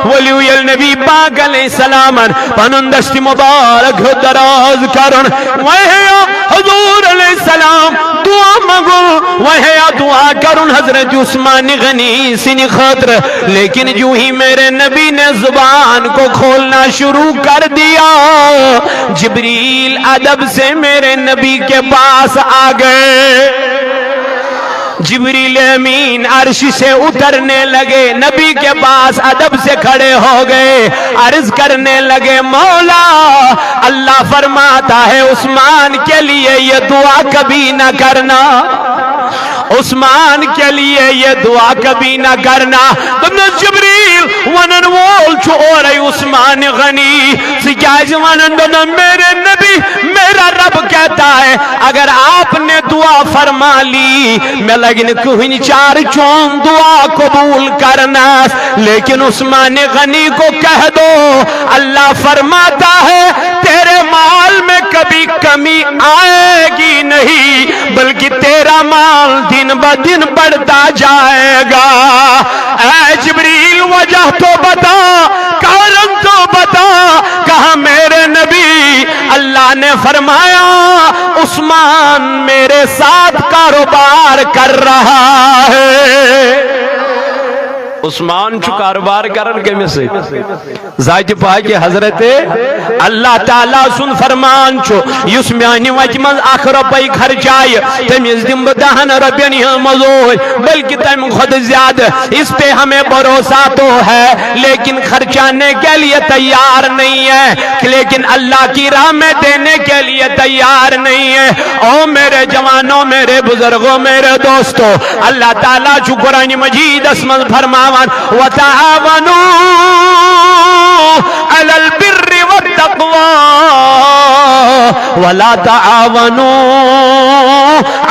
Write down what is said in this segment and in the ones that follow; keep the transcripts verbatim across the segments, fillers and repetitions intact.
ؤلِو ییٚلہِ نبی پاک علیہ السلامن پنُن دست مبارک ہیوٚت دراز کرُن، وۄنۍ ہیٚیو حضور علیہ السلام دعا منٛگُن، وۄنۍ ہیٚیو دعا کرُن حضرت عثمان غنی سٕنٛدِ خٲطرٕ۔ لیکن یوں ہی میرے نبی نے زبان کو کھولنا شروع کر دیا، جبریل ادب سے میرے نبی کے پاس آ گئے۔ جبریل امین عرش سے اترنے لگے، نبی کے پاس ادب سے کھڑے ہو گئے، عرض کرنے لگے، مولا، اللہ فرماتا ہے عثمان کے لیے یہ دعا کبھی نہ کرنا، عثمان کے لیے یہ دعا کبھی نہ کرنا۔ دوٚپنَس، جبریل، ونن وول چھُ اورے عثمان غنی، ژٕ کیازِ ونان؟ دوٚپنَس، میرے نبی، میرا رب کہتا ہے، اگر آپ نے دعا فرما لی، مےٚ لگہِ نہٕ کٕہٕنۍ چارٕ چون دعا قبول کرنس۔ لیکن عثمان غنی کو کہہ دو، اللہ فرماتا ہے، تیرے مال میں کبھی کمی آئے گی نہیں، بلکہ تیرا مال دن بہ دن بڑھتا جائے گا۔ اے جبریل، وجہ تو بتا، کارن تو بتا، کہا، میرے نبی، اللہ نے فرمایا، عثمان میرے ساتھ کاروبار کر رہا ہے۔ عثمان چھُ کاروبار کران کٔمِس سۭتۍ؟ ذاتِ پاکِ حضرت اللہ تعالیٰ سُنٛد فرمان چھُ، یُس میانہِ وتہِ منٛز اکھ رۄپے خرچایہِ، تٔمِس دِمہٕ بہٕ دَہن رۄپین ہٕنٛز مٔزوٗرۍ، بلکہِ تَمہِ کھۄتہٕ زیادٕ۔ اس پہ ہمیں بھروسہ تو ہے، لیکن خرچانے کے لیے تیار نہیں ہے، لیکن اللہ کی راہ میں دینے کے لیے تیار نہیں ہے۔ او میرے جوانوں، میرے بزرگوں، میرے دوستوں، اللہ تعالیٰ چھُ قرآن مجیدس منٛز فرماوان، وتعاونوا علی البر والتقوی ولا تعاونوا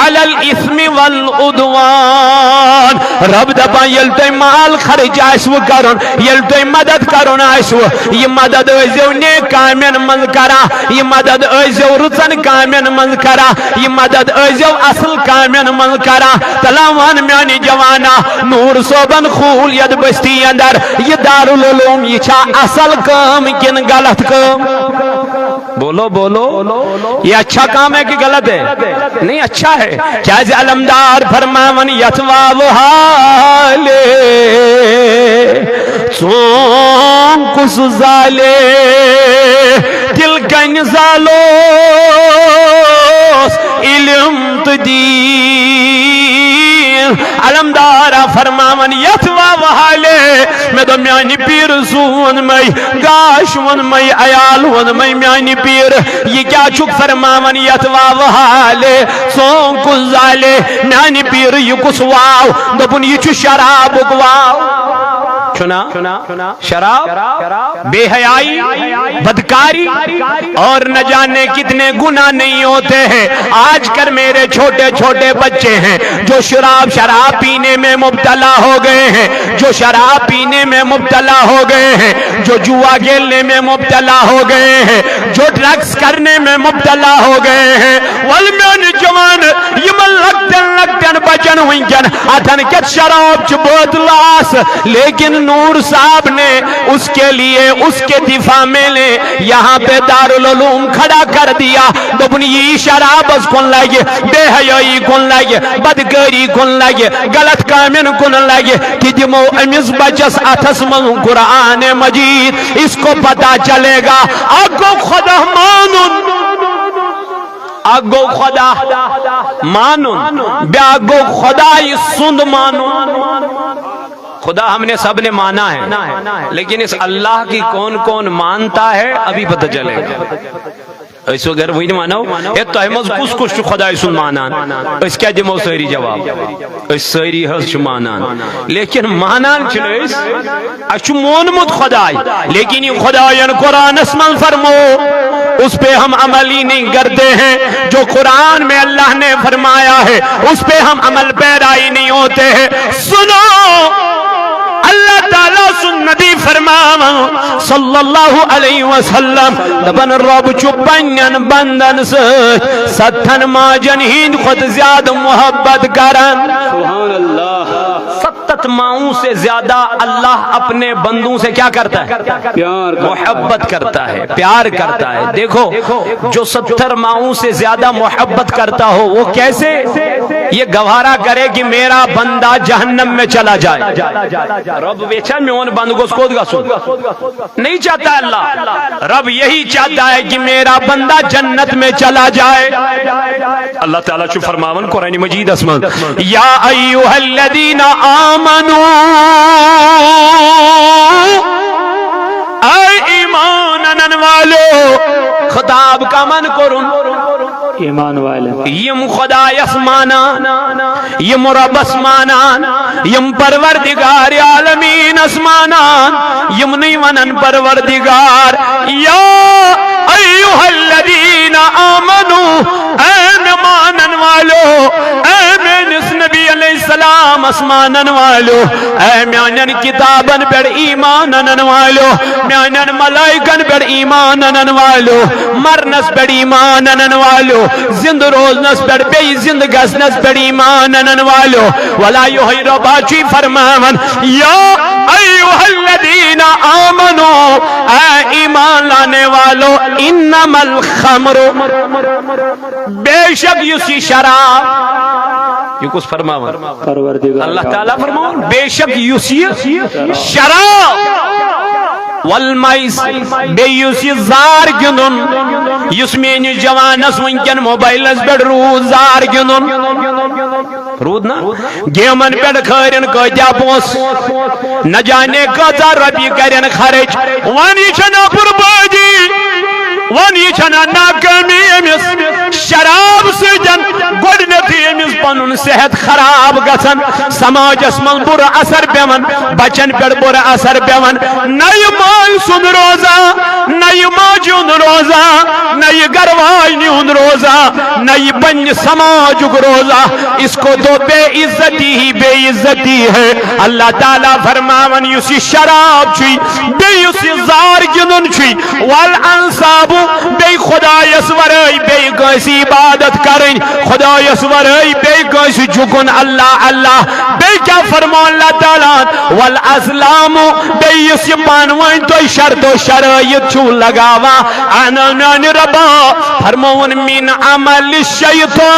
علی الاثم والعدوان۔ رب دپان، ییٚلہِ تۄہہِ مال خرچ آسِوٕ کرُن، ییٚلہِ تۄہہِ مدد کرُن آسِوٕ، یہِ مدد ٲسۍزیو نیک کامٮ۪ن منٛز کران، یہِ مدد ٲسۍزیو رٕژن کامٮ۪ن منٛز کران، یہِ مدد ٲسۍزیو اصل کامٮ۪ن منٛز کران۔ تلہ وَن میانہِ جوانا، نور صٲبن کھوٗل یتھ بستی اندر یہِ دارالعلوم، یہِ چھا اصل کٲم کِنہٕ غلط کٲم؟ بولو، بولو، یہ اچھا کام ہے کہ غلط ہے؟ نہیں، اچھا ہے۔ کیازِ علمدار فرماوان یتھ واوٕ حالے، ژوٗنٛگ کُس زالے، دِل کَنہِ زالوس علم تہٕ دیٖن۔ علمدارا فرماوان یتھ واوٕ حالے، مےٚ دوٚپ میانہِ پیٖرٕ زوٗن مے، گاش ووٚن مے، عیال ووٚن مے، میانہِ پیٖرٕ، یہِ کیٛاہ چھُکھ فرماوان یتھ واوٕ حالے؟ ژوٗنٛگ کُس زالے؟ میانہِ پیٖرٕ، یہِ کُس واو؟ دوٚپُن، یہِ چھُ شرابُک واو۔ چھُنا؟ شراب، بے حیائی، بدکاری اور نہ جانے کتنے گناہ نہیں ہوتے ہیں۔ آج کل میرے چھوٹے چھوٹے بچے ہیں جو شراب، شراب پینے میں مبتلا ہو گئے ہیں، جو شراب پینے میں مبتلا ہو گئے ہیں، جو جوا کھیلنے میں مبتلا ہو گئے ہیں، جو ڈرگز کرنے میں مبتلا ہو گئے ہیں۔ ول میون جوان، یمن لۄکٹٮ۪ن لۄکٹٮ۪ن بچن وٕنکٮ۪ن اتھن کٮ۪تھ شراب چہِ بٲتلہٕ آسہٕ، لیکن نور صاحب نے اس کے لیے، اس کے دفاع میں نے یہاں پہ دارالعلوم کھڑا کر دیا۔ دوٚپُن، یی شرابس کُن لگہِ، بے حیٲیی کُن لگہِ، بدکٲری کُن لگہِ، غلط کامٮ۪ن کُن لگہِ، تہِ دِمو أمِس بچس اتھس منٛز قرآن مجید، اس کو پتہ چلے گا۔ اکھ گوٚو خدا مانُن، اکھ گوٚو خدا مانُن، بیٛاکھ گوٚو خداے سُنٛد مانُن۔ خدا ہم نے سب نے مانا ہے، لیکن اس اللہ کی کون کون مانتا ہے، ابھی پتہ چلے گا۔ أسۍ اگر وۄنۍ ونو، ہے، تۄہہِ منٛز کُس کُس چھُ خداے سُنٛد مانان؟ أسۍ کیٛاہ دِمو سٲری جواب؟ أسۍ سٲری حظ چھِ مانان، لیکن مانان چھِنہٕ أسۍ۔ اسہِ چھُ مونمُت خداے، لیکن یہِ خداین قرآنس منٛز فرمو، اس پہ ہم عمل ہی نہیں کرتے ہیں۔ جو قرآن میں اللہ نے فرمایا ہے، اس پہ ہم عمل پیرا ہی نہیں ہوتے ہیں۔ سنو، اللہ تعالیٰ سُنٛد نبی فرماوان صلی اللہ علیہ وسلم، دپان، رب چھُ پننٮ۪ن بندن سۭتۍ ستن ماجن ہٕنٛدِ کھۄتہٕ زیادٕ محبت کران۔ سبحان اللہ۔ ستھ ماؤں سے زیادہ اللہ اپنے بندوں سے کیا کرتا ہے؟ پیار کرتا ہے۔ محبت کرتا ہے، پیار کرتا ہے۔ دیکھو، جو ستر ماؤں سے زیادہ محبت کرتا ہو، وہ کیسے؟ یہ گوارا کرے کہ میرا بندہ جہنم میں چلا جائے۔ رب ویچھا میون بند گوس کوت گسن؟ نہیں چاہتا اللہ۔ رب یہی چاہتا ہے کہ میرا بندہ جنت میں چلا جائے۔ اللہ تعالیٰ چھُ فرماوان قرآن مجیدس منٛز، یا ایھا الذین آمنو، اے ایمان انن والو، خطاب کمن کرُن؟ ایمان والے۔ یم خدایس مانان، یم ربس مانان، یم پروردگار عالمینس مانان، یمنٕے ونان پروردگار، یا ایھا الذین آمنو، اے مےٚ مانن والو، اے میٲنِس نبی علیہ السلامس مانن والو، اے میانٮ۪ن کتابن پٮ۪ٹھ ایمان انن والو، میانٮ۪ن ملائکن پٮ۪ٹھ ایمان انن والو، مرنس پٮ۪ٹھ ایمان انن والو، زندٕ روزنس پٮ۪ٹھ، بیٚیہِ زندٕ گژھنس پٮ۪ٹھ ایمان انن والو۔ ولا یوہے ربا چھُے فرماوان، یا ایھا الذین آمنو، اے ایمان لانے والو، انما الخمر، بے شک یُس یہِ شراب، یہِ کُس فرماوان؟ پروردگار۔ اللہ تعالیٰ فرماوان، بے شک یُس یہِ شراب، والمیس، بیٚیہِ یُس یہِ زار گِنٛدُن، یُس میٲنِس جوانس وٕنکٮ۪ن موبایلس پٮ۪ٹھ روٗد زار گِنٛدُن، روٗد نا؟ گیمن پٮ۪ٹھ کھٲرِن کۭتیاہ پونٛسہٕ، نہ جانے کۭژاہ رۄپیہِ کرن خرٕچ۔ وۄنۍ یہِ چھنہ بربٲدی، وۄنۍ یہِ چھنہ ناکٲمی أمِس شراب سۭتۍ؟ گۄڈٕنیتھٕے أمِس پنُن صحت خراب گژھان، سماجس منٛز بُرٕ اثر پٮ۪وان، بچن پٮ۪ٹھ بُرٕ اثر پٮ۪وان۔ نہ یہِ مٲلۍ سُنٛد روزان، نہ یہِ ماجہِ ہُنٛد روزان، نہ یہِ گرٕ واجنہِ ہُنٛد روزان، نہ یہِ پننہِ سماجُک روزان۔ اس کو تو بے عزتی ہی بے عزتی ہے۔ اللہ تعالیٰ فرماوان، یُس یہِ شراب چھُے، بیٚیہِ یُس یہِ زار گِنٛدُن چھُے، والانصاب، بیٚیہِ خدایس ورٲے بیٚیہِ کٲنٛسہِ عبادت کرٕنۍ، خدایس ورٲے بیٚیہِ کٲنٛسہِ جھُکُن، اللہ اللہ۔ بیٚیہِ کیٛاہ فرموو اللہ تعالیٰ ہن؟ والازلام، بیٚیہِ یُس یہِ پانہٕ ؤنۍ تُہۍ شرط و شرٲیط چھِو لگاوان، اہن میانہِ ربا، فرمووُن، من عمل الشیطان،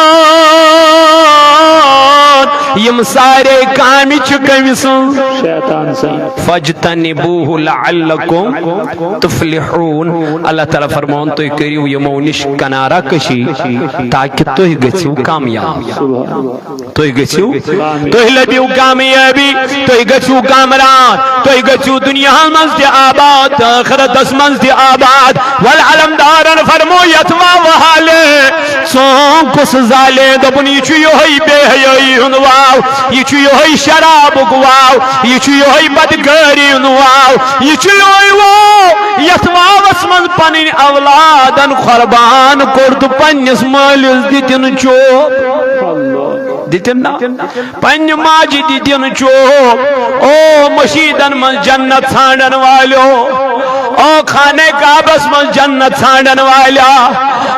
یِم سارے کامہِ چھِ کٔمۍ سٕنٛز؟ شیطان سٕنٛز۔ فاجتنبوہ لعلکم تفلحون۔ اللہ تعالیٰ فرماوان، تُہۍ کٔرِو یِمو نِش کنارہ کشی تاکہ تُہۍ گٔژھِو کامیاب۔ سبحان۔ تُہۍ گٔژھِو، تُہۍ لٔبِو کامیٲبی، تُہۍ گٔژھِو کامران، تُہۍ گٔژھِو دُنیاہَس منٛز تہِ آباد تہٕ ٲخرتَس منٛز تہِ آباد۔ ول علمدارن فرمو یتھ واوٕ حالہِ، ژوٚن کُس زالے؟ دوٚپُن، یہِ چھُ یِہوٚے بے حیٲیی ہُنٛد واو، یہِ چھُ یِہوٚے شرابُک واو، یہِ چھُ یِہوٚے بدکٲری ہُنٛد واو، یہِ چھُ یِہوٚے واو یتھ واوس منٛز پنٕنۍ اولادن قربان کوٚر تہٕ پننِس مٲلِس دِتِن چوب۔ دِتِن نا؟ پننہِ ماجہِ دِتِن چوب۔ او مشیدن منٛز جنت ژھانڈن والیو، او خانہ کعبس منٛز جنت ژھانڈن والیا،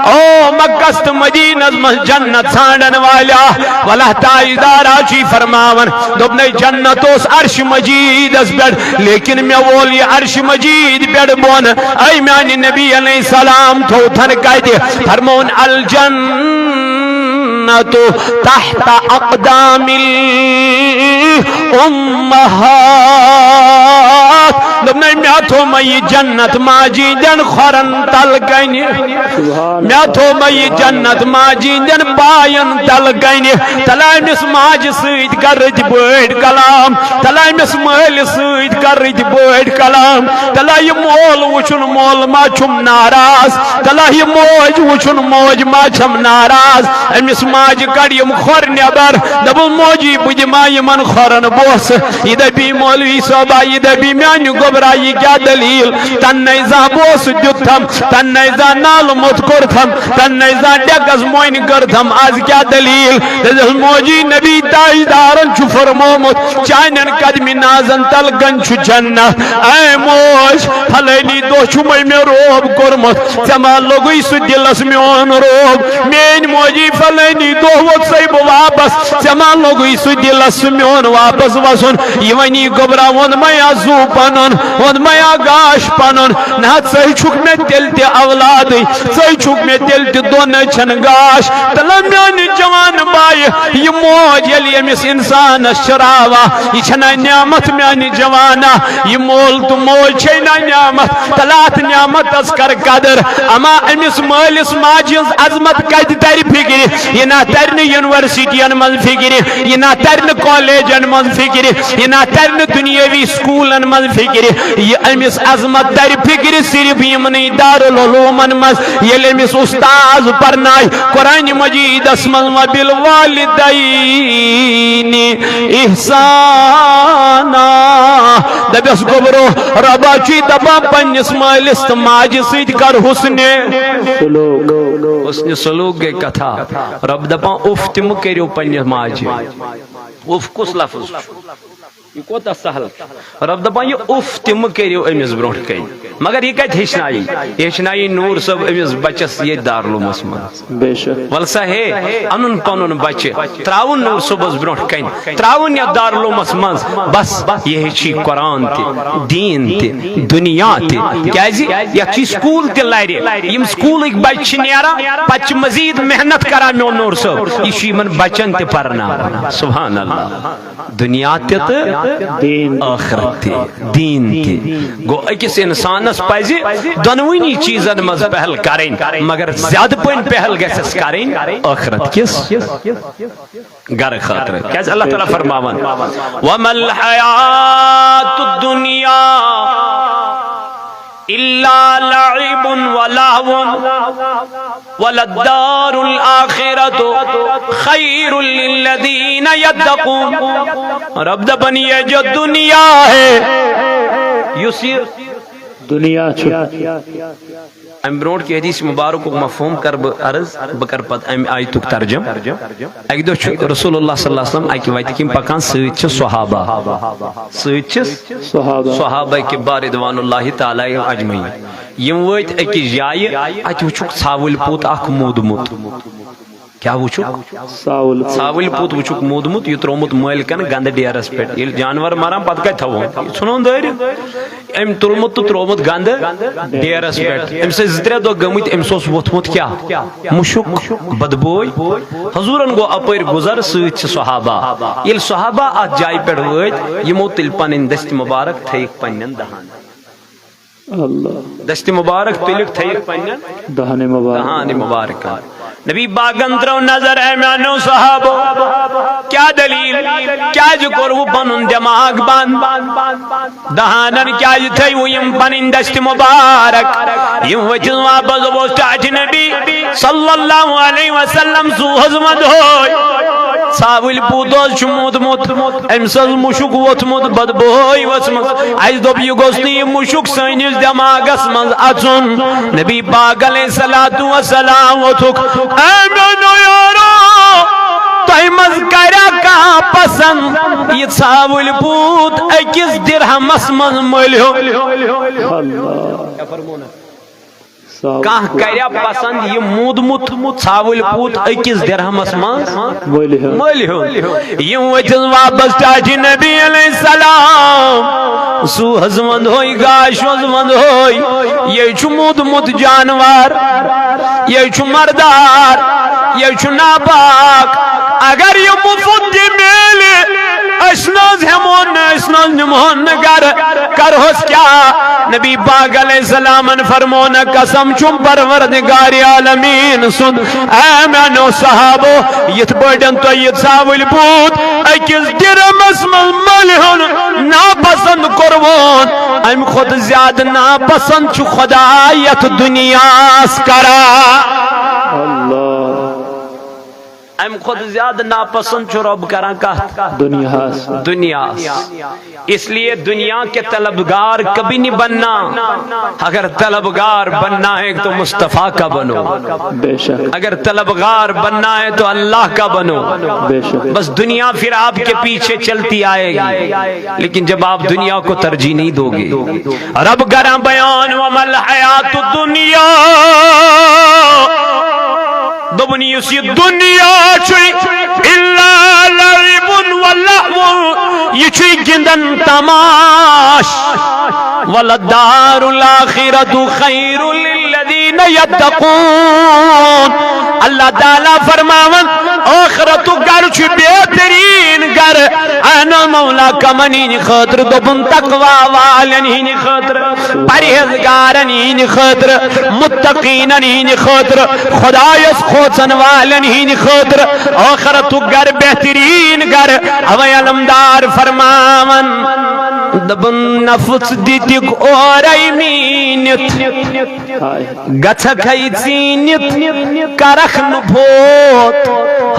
او مکس تہٕ مدینس منٛز جنت ژھانڈن والیا، ولہ تاجدارا چھُے فرماوان، دوٚپنَے، جنت اوس عرش مجیدس پٮ۪ٹھ، لیکن مےٚ وول یہِ عرش مجید پٮ۪ٹھ بۄن۔ اے میانہِ نبی علیہ السلام، تھوتھن کتہِ؟ فرمون، الجنت تحت اقدام الامہات۔ دوٚپنَے، مےٚ تھوٚو مےٚ یہِ جنت ماجہِ ہِنٛدٮ۪ن کھۄرن تل کنہِ۔ مےٚ تھوٚو مےٚ یہِ جنت ماجہِ ہِنٛدٮ۪ن پاین تل کنہِ۔ تلہ أمِس ماجہِ سۭتۍ کر رٕتۍ پٲٹھۍ کلام، تلہ أمِس مٲلۍ سۭتۍ کر رٕتۍ پٲٹھۍ کلام، تلہ یہِ مول وٕچھُن مول ما چھُم ناراض، تلہ یہِ موج وٕچھُن موج ما چھم ناراض۔ أمِس ماجہِ کڑ یِم کھۄر نٮ۪بر، دوٚپُن، موجی، بہٕ دِما یِمن کھۄرن بوسہٕ۔ یہِ دپی، مولوی صٲبا، یہِ دپی، میانہِ گوٚبرا، یہِ کیٛاہ دٔلیٖل؟ تَنہٕ زانٛہہ بوسہٕ دیُتتھم، تَنہٕ زانٛہہ نالہٕ موٚت کوٚرتھم، تَنہٕ زانٛہہ ڈٮ۪کس مۄنۍ کٔرتھم، از کیٛاہ دٔلیٖل؟ دٔپِس، موجی نبی تاجدارن چھُ فرمومُت، چانٮ۪ن قدمِ نازن تل گن چھُ جنت۔ اے موج، فلٲنی دۄہ چھُمے مےٚ روب کوٚرمُت، ژےٚ ما لوٚگُے سُہ دِلس میون روب؟ میٲنۍ موجی، فلٲنی دۄہ ووٚتھسَے بہٕ واپس، ژےٚ ما لوٚگُے سُہ دِلس سُہ میون واپس وسُن؟ یہِ وَنی گوٚبرا، ووٚن میا زُو پنُن، ووٚن میا گاش پنُن۔ نہ، ژٕے چھُکھ مےٚ تیٚلہِ تہِ اولادٕے، ژٕے چھُکھ مےٚ تیٚلہِ تہِ دۄن أچھن گاش۔ تہٕ لہ میانہِ جوان بایہِ، یہِ موج ییٚلہِ أمِس انسانس چھِ راوان، یہِ چھَنا نعمت میانہِ جوانا؟ یہِ مول تہٕ موج چھے نا نعمت؟ تہٕ لہ اتھ نعمتس کر قدر۔ اما أمِس مٲلِس ماجہِ ہٕنٛز عظمت کتہِ ترِ فکرِ؟ یہِ نہ ترِ نہٕ یونیورسٹین منٛز فکرِ، یہِ نہ ترِ نہٕ کالجن منٛز فکرِ، یہِ نہ ترِ نہٕ دُنیٲوی سکوٗلن منٛز فکرِ۔ یہِ أمِس عظمت ترِ فکرِ صرف یِمنٕے دارالعلومن منٛز، ییٚلہِ أمِس استاذ پرنایہِ قرآن مجیدس منٛز وبالوالدین احسانا۔ دپٮ۪س گوٚبرو، رۄبا چھُے دپان پننِس مٲلِس تہٕ ماجہِ سۭتۍ کر حسنِ۔ حسنِ سلوک گٔے کتھا۔ رۄب دپان اُف تہِ مہٕ کٔرِو پننہِ ماجہِ۔ اُف کُس لفظ چھُ؟ یہِ کوٗتاہ سہل چھُ۔ رۄب دپان، یہِ اُف تہِ مہٕ کٔرِو أمِس برونٛٹھ کنہِ۔ مگر یہِ کتہِ ہیٚچھنایہِ؟ یہِ ہیٚچھنایہِ نوٗر صٲب أمِس بچس ییٚتہِ دارالعلومس منٛز۔ بے شک۔ ول سا ہے، انُن پنُن بچہِ، تراوُن نوٗر صٲبس برونٛٹھ کنہِ، تراوُن یتھ دارالعلومس منٛز۔ بس، یہِ ہیٚچھی قرآن تہِ، دیٖن تہِ، دُنیا تہِ۔ کیازِ؟ یتھ چھُ سکوٗل تہِ لرِ۔ یِم سکوٗلٕکۍ بچہِ چھِ نیران، پتہٕ چھِ مزید محنت کران میون نوٗر صٲب۔ یہِ چھُ یِمن بچن تہِ پرناوان۔ سبحان اللہ۔ دُنیا تہِ تہٕ دیٖن۔ ٲخرت تہِ، دیٖن تہِ۔ گوٚو، أکِس اِنسانَس پَزِ دۄنوٕنی چیٖزَن منٛز پہل کَرٕنۍ، مگر زیادٕ پٔہن پہل گژھٮ۪س کَرٕنۍ ٲخرت کِس گرٕ خٲطرٕ۔ کیٛازِ اللہ تعالیٰ فرماوان، "وما الحیات الدنیا الا لعب ولہو وللدار الآخرۃ خیر للذین یتقون۔" رب دپان، یہ جو دنیا ہے، یُس یہِ دُنیا چھُ۔ امہِ برونٛٹھ کہِ حدیث مبارکُک مفہوم کرٕ بہٕ عرض، بہٕ کرٕ پتہٕ امہِ آیتُک ترجم۔ اکہِ دۄہ چھُ رسول اللہ صلی اللہ علیہ وسلم اکہِ وتہِ کِنۍ پکان، سۭتۍ چھِ صحابہ، سۭتۍ چھِس صحابہ۔ صحابہ کبار رضوان اللہ تعالیٰ اجمعین۔ یِم وٲتۍ أکِس جایہِ، اَتہِ وٕچھُکھ ژھاوٕلۍ پوٗت اکھ موٗدمُت۔ کیٛاہ وٕچھُکھ؟ ژھاوٕلۍ پوٗت۔ ژھاوٕلۍ پوٗت وٕچھُکھ موٗدمُت، یہِ ترٛوومُت مٲلکن گنٛدٕ ڈیرس پٮ۪ٹھ۔ ییٚلہِ جانور مران، پتہٕ کتہِ تھاوون؟ یہِ ژھٕنون دٲرِتھ۔ أمۍ تُلمُت تہٕ ترٛوومُت گنٛدٕ ڈیرس پٮ۪ٹھ۔ أمِس ٲسۍ زٕ ترٛےٚ دۄہ گٔمٕتۍ، أمِس اوس ووٚتھمُت کیٛاہ؟ مُشُک، بدبوے۔ حضوٗرن گوٚو اپٲرۍ گُزر، سۭتۍ چھِ صحابہ۔ ییٚلہِ صحابہ اتھ جایہِ پٮ۪ٹھ وٲتۍ، یِمو تُلۍ پنٕنۍ دٔستۍ مُبارک، تھٲیِکھ پننٮ۪ن دہن۔ اللہ۔ دستِ مبارک تُلِکھ، تھٲیِکھ پننٮ۪ن دہانِ مبارک۔ دہانِ مبارکن۔ نبی پاکن ترٲو نظر، اے میانیو صحابو، کیٛاہ دلیل؟ کیٛازِ کوٚروٕ پنُن دٮ۪ماغ بنٛد؟ دہانن کیٛازِ تھٲیوٕ یِم پنٕنۍ دستِ مبارک؟ یِم ؤتھِس واپس، دوٚپُس، ٹاٹھہِ نبی صلی اللہ علیہ وسلم، سُہ حظ وندہوے۔ ژھاوٕلۍ پوٗت حظ چھُ موٗدمُت۔ أمِس حظ مُشُک ووٚتھمُت، بدبوے ؤژھمٕژ۔ اَسہِ دوٚپ، یہِ گوٚژھ نہٕ یہِ مُشُک سٲنِس دٮ۪ماغس منٛز اَژُن۔ نبی پاک علیہ الصلوۃ والسلام ووٚتھُکھ، اے میٛانیو یارو، تۄہہِ منٛز کَریا کانٛہہ پسنٛد یہِ ژھاوٕلۍ پوٗت أکِس درہمس منٛز مٔلۍ ہیوٚن؟ اللہ۔ کانٛہہ کریا پسند یہِ موٗدمُت ژھاوٕلۍ پوٗت أکِس درہمس منٛز مٔلۍ ہیوٚن۔ مٔلۍ ہیوٚن۔ یِم ؤتھِس واپس ٹاٹھہِ نبی علیہ السلام۔ سُہ حظ وندہوے، گاش حظ وندہوے۔ یہِ چھُ موٗدمُت جانور، یہِ چھُ مردار، یہِ چھُ ناپاک۔ اگر یہِ مُفت تہِ میلہِ، أسۍ نہٕ حظ ہٮ۪مون نہٕ، أسۍ نہٕ حظ نِمہون نہٕ گرٕ۔ کرہوس کیٛاہ؟ نبی پاک علیہ السلامن فرموو نہ، قسم چھُم پروردگار عالمین سُنٛد، اے میانیو صحابو، یِتھ پٲٹھۍ تۄہہِ یہِ ژھاوٕلۍ پوٗت أکِس درہمس منٛز مٔلۍ ہیوٚن ناپسند کوٚروون، امہِ کھۄتہٕ زیادٕ ناپسند چھُ خۄداے یتھ دُنیاہس کران۔ اللہ۔ امہِ کھۄتہٕ زیادٕ ناپسند چھُ رب کران کتھ؟ دنیاہس۔ دنیاہس۔ اس لیے دنیا کے طلبگار کبھی نہیں بننا۔ اگر طلبگار بننا ہے تو مصطفیٰ کا بنو۔ بے شک۔ اگر طلبگار بننا ہے تو اللہ کا بنو۔ بے شک۔ بس دنیا پھر آپ کے پیچھے چلتی آئے گی، لیکن جب آپ دنیا کو ترجیح نہیں دو گے۔ رب کران بیان، وما الحیات الدنیا، دوٚپُن، یُس یہِ دُنیا چھُ، الا لعب و لہو، یہِ چھُ گِنٛدن تماش۔ ولدار الآخرۃ خیر للذین یتقون۔ اللہ تعالیٰ فرماوان، ٲخرتُک گرٕ چھُ بہتریٖن گرٕ۔ اہن مولا، کمن ہٕنٛدِ خٲطرٕ؟ دوٚپُن، تقوی والٮ۪ن ہٕنٛدِ خٲطرٕ، پرہیزگارن ہٕنٛدِ خٲطرٕ، متقینن ہٕنٛدِ خٲطرٕ، خدایس کھوژن والٮ۪ن ہٕنٛدِ خٲطرٕ۔ ٲخرتُک گرٕ بہتریٖن گرٕ۔ اوے علمدار فرماوان، دوٚپُن، نفس دِتِکھ اورے میٖنِتھ۔ ہاے۔ گژھکھ ہے ژیٖنِتھ، کرکھ نہٕ فوت۔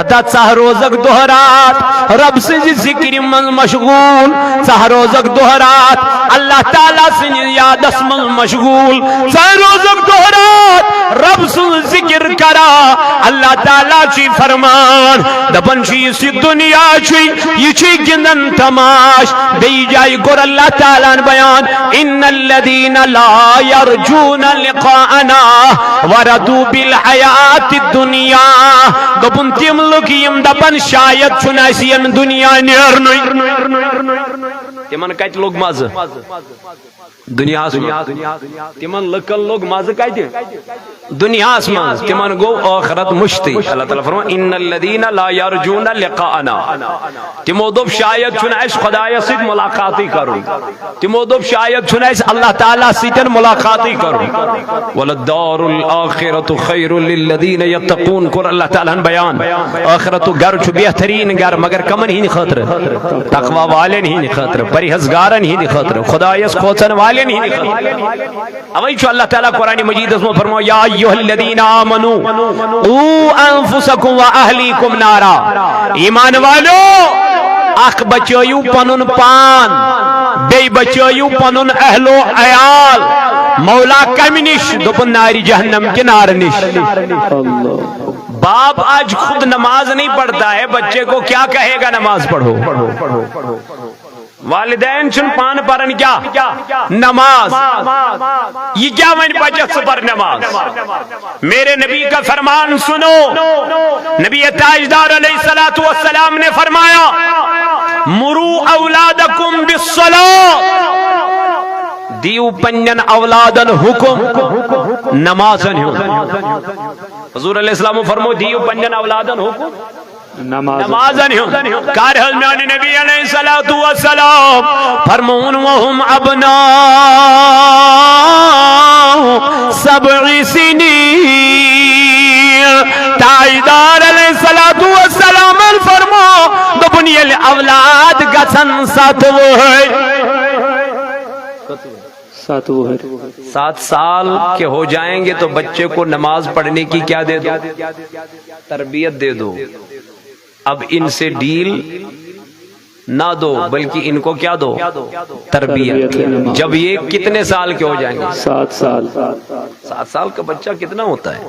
ہتا ژاہ روزکھ دۄہ رات رب سٕنٛزِ ذِکرِ منٛز مشغوٗل، ژاہ روزکھ دۄہ رات اللہ تعالیٰ سٕنٛدِ یادس منٛز مشغوٗل، ژاہ روزکھ دۄہ رات رب سٕنٛز ذِکر کران۔ اللہ تعالیٰ چھُے فرمان، دپان چھُ، یُس یہِ دُنیا چھُے، یہِ چھُے گِنٛدان تماش۔ بیٚیہِ جایہِ کوٚر اللہ تعالیٰ ہن بیان، ان الذین لا یرجون لقاءنا ورضوا بالحیات الدنیا۔ دوٚپُن، تِم لُکھ یِم دپان، شاید چھُنہٕ اَسہِ ییٚمہِ دُنیا نیرنُے۔ تِمن کتہِ لوٚگ مزٕ؟ دُنیاہس منٛز۔ تِمن لُکن لوٚگ مزٕ کتہِ؟ دُنیاہس منٛز۔ تِمن گوٚو ٲخرت مٔشتٕے۔ اللہ تعالیٰ فرمان، ان الذین لا یرجون لقاءنا۔ تِمو دوٚپ، شاید چھُنہٕ اَسہِ خۄدایس سۭتۍ مُلاقاتٕے کرُن۔ تِمو دوٚپ، شاید چھُنہٕ اَسہِ اللہ تعالیٰ سۭتۍ مُلاقاتٕے کرُن۔ ولدار الآخرۃ خیر للذین یتقون۔ کوٚر اللہ تعالیٰ ہن بیان، ٲخرتُک گرٕ چھُ بہتریٖن گرٕ، مگر کمن ہٕنٛدِ خٲطرٕ؟ تقوی والٮ۪ن ہٕنٛدِ خٲطرٕ، پرہیزگارن ہٕنٛدِ خٲطرٕ، خدایس کھوژن والٮ۪ن ہٕنٛدِ خٲطرٕ۔ اوے چھُ اللہ تعالیٰ قرآن مجیدس منٛز فرماوان، یا ایھا الذین آمنوا قوا انفسکم و اہلیکم نارا۔ ایمان والو، اکھ بچٲیِو پنُن پان، بیٚیہِ بچٲیِو پنُن اہل و عیال۔ مولا کمہِ نِش؟ دوٚپُن، نارِ جہنم کہِ نارٕ نِش۔ اللہ۔ باپ آج خود نماز نہیں پڑھتا ہے، بچے کو کیا کہے گا نماز پڑھو؟ والدین چھن پان پرن کیا؟ نماز۔ یہ کیا ون بچس ژٕ پر نماز؟ میرے نبی کا فرمان سنو۔ نبی تاجدار علیہ الصلوۃ والسلام نے فرمایا، مرو اولادکم بالصلاۃ۔ دیو پنن اولادن حکم نمازن ہُنٛد۔ حضور علیہ السلام فرمو، دیو پنن اولادن حکم نماز۔ نمازن ہُنٛد۔ کر حض میانہِ نبی علیہ الصلوۃ والسلام فرمون، وهم ابناء سبع سنین۔ تاجدار علیہ الصلوۃ والسلام فرمو، دوٚپُن، ییٚلہِ اولاد گژھن ستھ وُہٕرۍ۔ ستھ وُہٕرۍ۔ سات سال کے ہو جائیں گے تو بچے کو نماز پڑھنے کی کیا دے دو؟ تربیت دے دو۔ اب ان سے ڈیل نہ دو، بلکہ ان کو کیا دو؟ تربیت۔ تربیت نماز۔ جب یہ کتنے سال کے ہو جائیں گے؟ سات سال۔ سات سال کا بچہ کتنا ہوتا ہے؟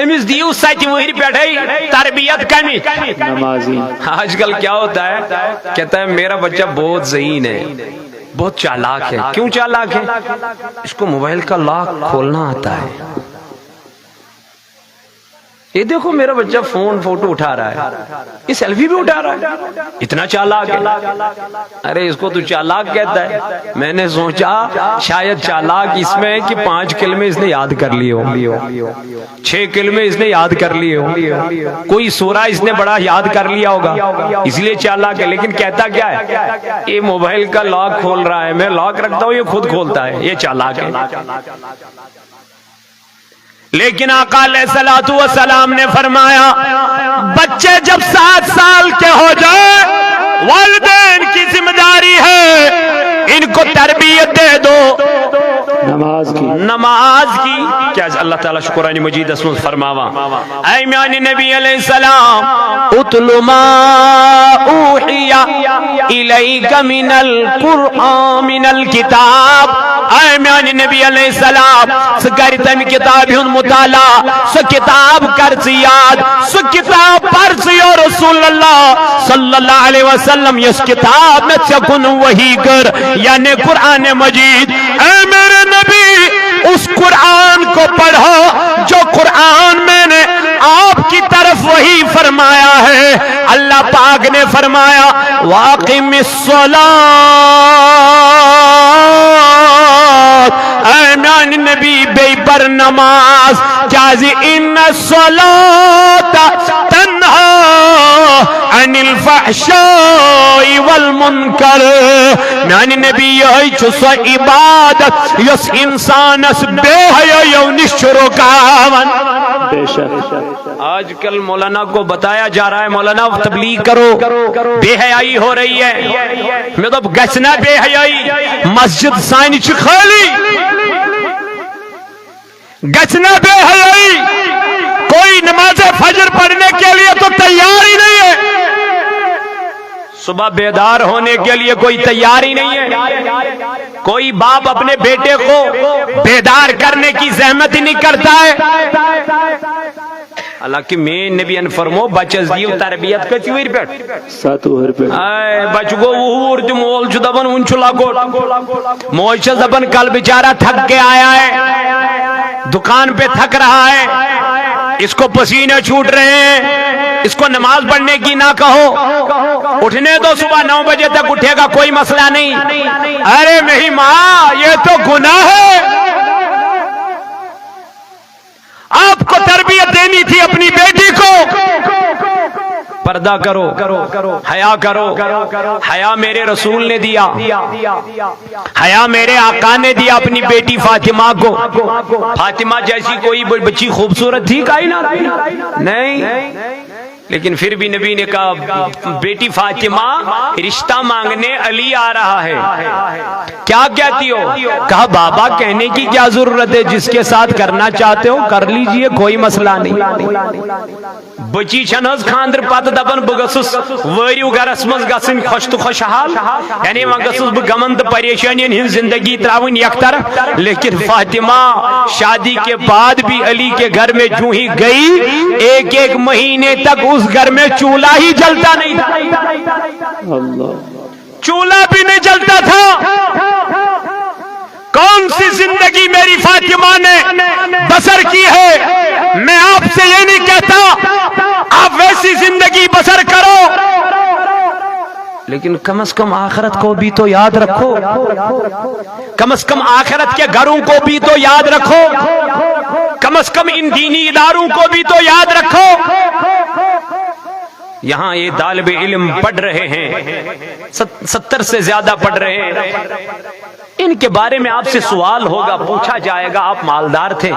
أمِس دِیِو ستہِ وٕہٕرۍ پٮ۪ٹھَے تربیت کَمِچ؟ نمازی۔ آج کل کیا ہوتا ہے؟ کہتا ہے، میرا بچہ بہت ذہین ہے، بہت چالاک ہے۔ کیوں چالاک ہے؟ اس کو موبائل کا لاک کھولنا آتا ہے۔ یہ دیکھو، میرا بچہ فون فوٹو اٹھا رہا ہے، یہ سیلفی بھی اٹھا رہا ہے، اتنا چالاک ہے۔ ارے، اس کو تو چالاک کہتا ہے۔ میں نے سوچا، شاید چالاک اس میں ہے کہ پانچ کلمے اس نے یاد کر لیے ہوں، چھ کلمے اس نے یاد کر لیے ہوں، کوئی سورہ اس نے بڑا یاد کر لیا ہوگا، اس لیے چالاک ہے۔ لیکن کہتا کیا ہے؟ یہ موبائل کا لاک کھول رہا ہے، میں لاک رکھتا ہوں، یہ خود کھولتا ہے، یہ چالاک ہے۔ لیکن آقا علیہ الصلوۃ والسلام نے فرمایا، بچے جب سات سال کے ہو جائیں، والدین کی ذمہ داری ہے، ان کو تربیت دے دو۔ نماز کی۔ نماز کی۔ کیازِ اللہ تعالیٰ چھُ قرآن مجیدس منٛز فرماوان، اے میانہِ نبی علیہ السلام، اتل ما اوحی الیک من القرآن من الکتاب۔ اے میانہِ نبی علیہ السلام، ژٕ کر تمہِ کتابہِ ہُنٛد مطالعہ، سۄ کتاب کر ژٕ یاد، سۄ کتاب پر ژٕ یا رسول اللہ صلی اللہ علیہ وسلم، یۄس کتاب مےٚ ژےٚ کُن وحی کٔر، یعنی قرآن مجید۔ اے میرے نبی، اس قرآن کو پڑھو جو قرآن میں نے آپ کی طرف وحی فرمایا ہے۔ اللہ پاک نے فرمایا، واقم الصلاۃ، اے میانہِ نبی، بیٚیہِ پر نماز، کیازِ ان الصلاۃ تنہا عن الفحشاء والمنکر۔ میانہِ نبی، یہے چھُ سۄ عبادت یۄس انسانس بے حیٲیو نِش چھُ رُکاوان۔ بے شک۔ آج کل مولانا کو بتایا جا رہا ہے، مولانا تبلیغ کرو، بے حیائی ہو رہی ہے۔ مےٚ دوٚپ، گژھِ نا بے حیائی؟ مسجد سانہِ چھِ خٲلی۔ گژھِ نا بے حیائی؟ کوئی نماز فجر پڑھنے کے لیے تو تیار ہی نہیں ہے۔ صبح بیدار ہونے کے لیے کوئی تیار ہی نہیں ہے۔ کوئی باپ اپنے بیٹے کو بیدار کرنے کی زحمت ہی نہیں کرتا ہے۔ حالانکہ میٲنۍ نبی یَن فرمو، بچس دِیِو تربیت کٔژِ وٕہٕرۍ پٮ۪ٹھ؟ ستھ وٕہٕرۍ پٮ۪ٹھ۔ اے، بچہٕ گوٚو وُہُر تہٕ مول چھُ دپان، وُنہِ چھُ لۄکُٹ۔ موج چھس دپان، کل بیچارہ تھک کے آیا ہے، دکان پہ تھک رہا ہے، اس کو پسینے چھوٹ رہے ہیں، اس کو نماز پڑھنے کی نہ کہو، اٹھنے دو، صبح نو بجے تک اٹھے گا، کوئی مسئلہ نہیں۔ ارے میری ماں، یہ تو گناہ ہے۔ آپ کو تربیت دینی تھی اپنی بیٹی کو۔ پردہ کرو، حیا کرو۔ حیا میرے رسول نے دیا، حیا میرے آقا نے دیا اپنی بیٹی فاطمہ کو۔ فاطمہ جیسی کوئی ب-، بچی خوبصورت تھی کائنات میں؟ نہیں۔ لیکن پھر بھی نبی نے کہا، بیٹی فاطمہ، رشتہ مانگنے علی آ رہا ہے، کیا کہتی ہو؟ کہا، بابا، کہنے کی کیا ضرورت ہے، جس کے ساتھ کرنا چاہتے ہو کر لیجئے، کوئی مسئلہ نہیں۔ بچی چھن ہز خاندر پتہ دپان، بہ گژھس وٲرِو گرس منٛز گژھٕنۍ خۄش تہٕ خۄشحال، یعنی وۄنۍ گژھس بہ غمن تہٕ پریشانین ہٕنٛز زندگی تراوٕنۍ یک طرف۔ لیکن فاطمہ شادی کے بعد بھی علی کے گھر میں جوں ہی گئی، ایک ایک مہینے تک اس گھر میں چولہا ہی جلتا نہیں تھا۔ اللہ۔ چولہا بھی نہیں جلتا تھا۔ کون سی زندگی میری فاطمہ نے بسر کی ہے، میں آپ سے یہ نہیں کہتا آپ ویسی زندگی بسر کرو، لیکن کم از کم آخرت کو بھی تو یاد رکھو، کم از کم آخرت کے گھروں کو بھی تو یاد رکھو، کم از کم ان دینی اداروں کو بھی تو یاد رکھو۔ یہاں یہ طالب علم پڑھ رہے ہیں، ست-، ستر سے زیادہ پڑھ رہے ہیں۔ ان کے بارے میں آپ سے سوال ہوگا، پوچھا جائے گا، آپ مالدار تھے۔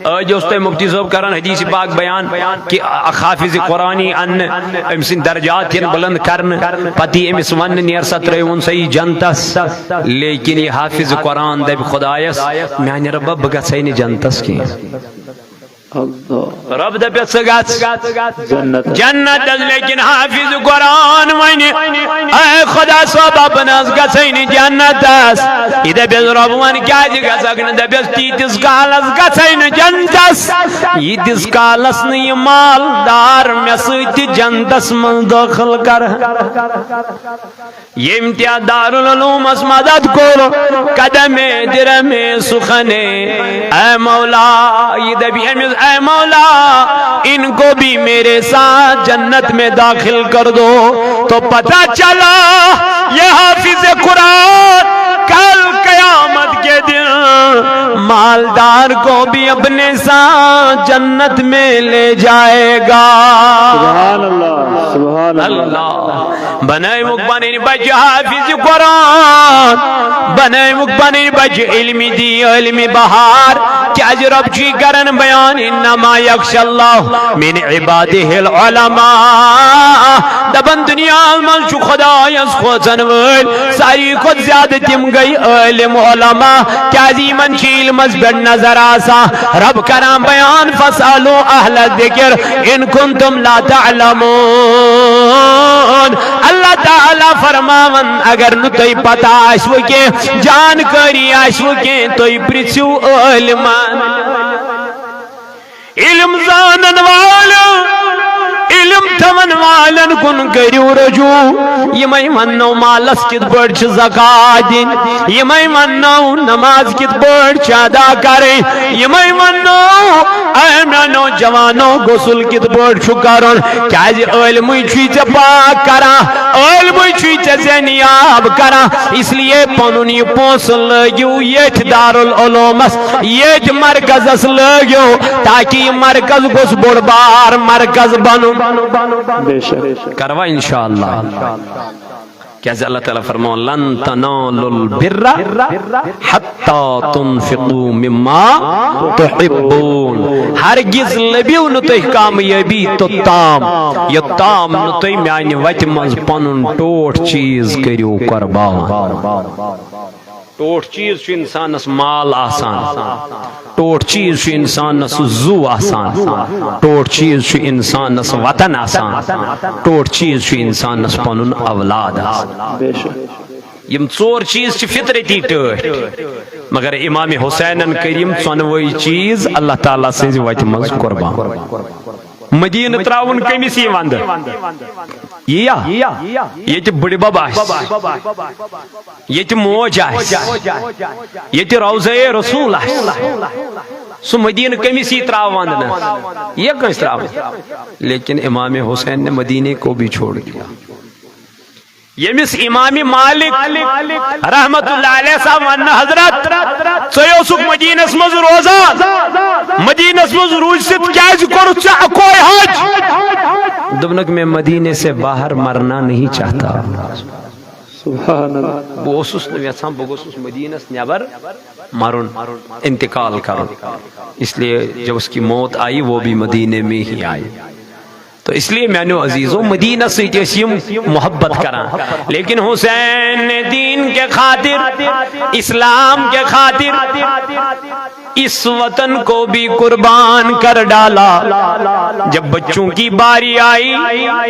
آج اوس تۄہہِ مفتی صٲب کران حدیث پاک بیان کہ اکھ حافظ قرآنی ان أمۍ سٕنٛدۍ درجات یِن بلند کرنہٕ، پتہٕ یی أمِس وننہٕ، نیر سا، ترٛٲیوُن سا یہِ جنتس۔ لیکن یہِ حافظ قرآن دپہِ خدایس، میانہِ رۄبہ، بہٕ گژھے نہٕ جنتس کینٛہہ۔ اللہ۔ رۄب دپٮ۪س، ژٕ گژھ جنت۔ جنتس، لیکن حافظ قرآن ونہِ، اے خدا صٲبہ، بہٕ نہ حظ گژھے نہٕ جنتس۔ یہِ دپٮ۪س، رۄب، وۄنۍ کیازِ گژھکھ نہٕ؟ دپٮ۪س، تیٖتِس کالس گژھے نہٕ جنتس، ییٖتِس کالس نہٕ یہِ مالدار مےٚ سۭتۍ تہِ جنتس منٛز دٲخل کرٕ۔ ییٚمۍ تہِ دارالعلومس مدد کوٚر، قدم درم سخن، اے مولا، یہِ دپہِ أمِس، اے مولا، ان کو بھی میرے ساتھ جنت میں داخل کر دو۔ تو پتہ چلا، یہ حافظ قرآن کل قیامت کے دن مالدار کو بھی اپنے ساتھ جنت میں لے جائے گا۔ سبحان اللہ، سبحان اللہ۔ اللہ۔ بنٲوِکھ پنٕنۍ بچہِ حافظ قرآن، بنٲوِکھ پنٕنۍ بچہِ علم دین، علم بحار۔ کیازِ رب چھُے کران بیان، انما یخشی اللہ من عبادہ العلماء۔ دپان دنیا منٛز چھُ خدایس کھوژن وٲلۍ ساروی کھۄتہٕ زیادٕ تِم گٔے عٲلم علماء، کیازِ یِمن چھِ علمس پٮ۪ٹھ نظر آسان۔ رب کران بیان، فاسألوا اہل الذکر ان کنتم لا تعلمون۔ اللہ تعالیٰ فرماوان، اگر نہٕ تۄہہِ پتہ آسِوٕ کینٛہہ، جانکٲری آسِوٕ کینٛہہ، تُہۍ پرژھِو عٲلمن۔ علم زانن والٮ۪و، علم تھاون والٮ۪ن کُن کٔرِو رجوع۔ یِمے وننو مالس کِتھ پٲٹھۍ چھِ زکوٰۃ دِنۍ، یِمے وننو نماز کِتھ پٲٹھۍ چھِ ادا کرٕنۍ، یِمے وننو اے میانیو جوانو غسل کِتھ پٲٹھۍ چھُ کرُن۔ کیازِ عٲلمٕے چھُے ژےٚ پاک کران، عٲلمٕے چھُے ژےٚ زینیاب کران۔ اس لیے پنُن یہِ پونسہٕ لٲگِو ییٚتھۍ دارالعلومس، ییٚتھۍ مرکزس لٲگِو، تاکہِ یہِ مرکز گوٚژھ بوٚڑ بار مرکز بنُن۔ بے شک۔ کروا انشاءاللہ۔ کیازِ اللہ تعالیٰ فرماوان، لن تنالوا البر حتى تنفقوا مما تحبون۔ ہرگز لبِو نہٕ تُہۍ کامیٲبی توٚتام، یوٚتام نہٕ تُہۍ میانہِ وتہِ منٛز پنُن ٹوٹھ چیز کٔرِو قربان۔ ٹوٹھ چیز چھُ انسانس مال آسان، ٹوٹھ چیز چھُ انسانس زُو آسان، ٹوٹھ چیز چھُ انسانس وطن آسان، ٹوٹھ چیز چھُ انسانس پنُن اولاد آسان۔ بے شک۔ یِم ژور چیز چھِ فطرتی ٹٲٹھۍ، مگر امام حسینن کٔرۍ یِم ژۄنوَے چیز اللہ تعالیٰ سٕنزِ وتہِ منٛز قربان۔ مدینہ تراوُن کٔمِس یی وندٕ؟ یِیا؟ ییٚتہِ بٕڈِ بب آسہِ، ییٚتہِ موج آسہِ، ییٚتہِ روضہ رسول آسہِ، سُہ مدینہ کٔمِس یی تراو وندنس؟ یہِ کٲنٛسہِ تراو؟ لیکن امام حسین نے مدینے کو بھی چھوڑ دیا۔ ییٚمِس امام مالک رحمت اللہ علیہ صاحب وننہٕ، حضرت، ژٕ اوسُکھ مدینس منٛز روزان، مدینس منٛز روٗزِتھ کیازِ کوٚرُتھ ژےٚ اکوے حج؟ دوٚپنکھ، میں مدینے سے باہر مرنا نہیں چاہتا۔ سبحان اللہ۔ بہٕ اوسُس نہٕ یژھان، بہٕ گوٚژھُس مدینس نٮ۪بر مرُن، انتقال کرُن۔ اس لیے جب اس کی موت آئی، وہ بھی مدینے میں ہی آئی۔ تو اس لیے میانیو عزیزو، مدینہ سۭتۍ ٲسۍ یِم محبت کران، لیکن حسین نے دین کے خاطر، اسلام کے خاطر اس وطن کو بھی قربان کر ڈالا۔ جب بچوں کی باری آئی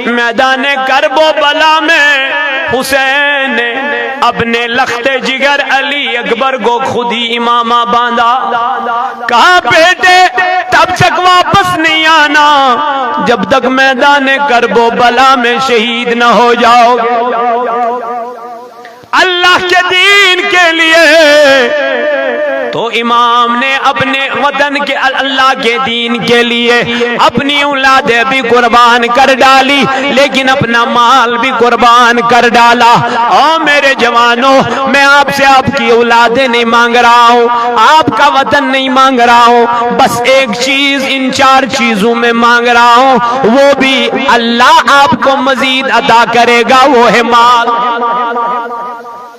میدان کرب و بلا میں، حسین نے اپنے لخت جگر علی اکبر کو خود ہی امامہ باندھا۔ کہا، بیٹے، تب تک واپس نہیں آنا جب تک میدان کرب و بلا میں شہید نہ ہو جاؤ گے۔ اللہ کے دین کے لیے۔ تو امام نے اپنے وطن کے، اللہ کے دین کے لیے اپنی اولادیں بھی قربان کر ڈالی، لیکن اپنا مال بھی قربان کر ڈالا۔ او میرے جوانوں، میں آپ سے آپ کی اولادیں نہیں مانگ رہا ہوں، آپ کا وطن نہیں مانگ رہا ہوں، بس ایک چیز، ان چار چیزوں میں مانگ رہا ہوں، وہ بھی اللہ آپ کو مزید عطا کرے گا، وہ ہے مال۔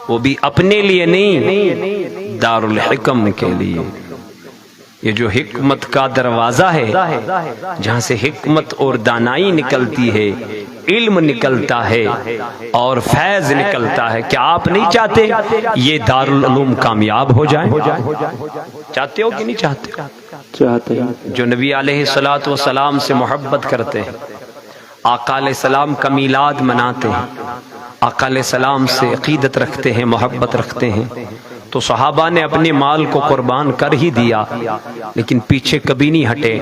وہ بھی اپنے لیے نہیں، دارالحکم کے لیے۔ یہ جو حکمت کا دروازہ ہے، جہاں سے حکمت اور دانائی نکلتی ہے، علم نکلتا ہے اور فیض نکلتا ہے، کیا آپ نہیں چاہتے یہ دارالعلوم کامیاب ہو جائیں؟ چاہتے ہو کہ نہیں چاہتے؟ چاہتے ہیں۔ جو نبی علیہ الصلوۃ والسلام سے محبت کرتے ہیں، آقا علیہ السلام کا میلاد مناتے ہیں، آقا علیہ السلام سے عقیدت رکھتے ہیں، محبت رکھتے ہیں، تو صحابہ نے اپنے مال کو قربان کر ہی دیا، لیکن پیچھے کبھی نہیں ہٹے۔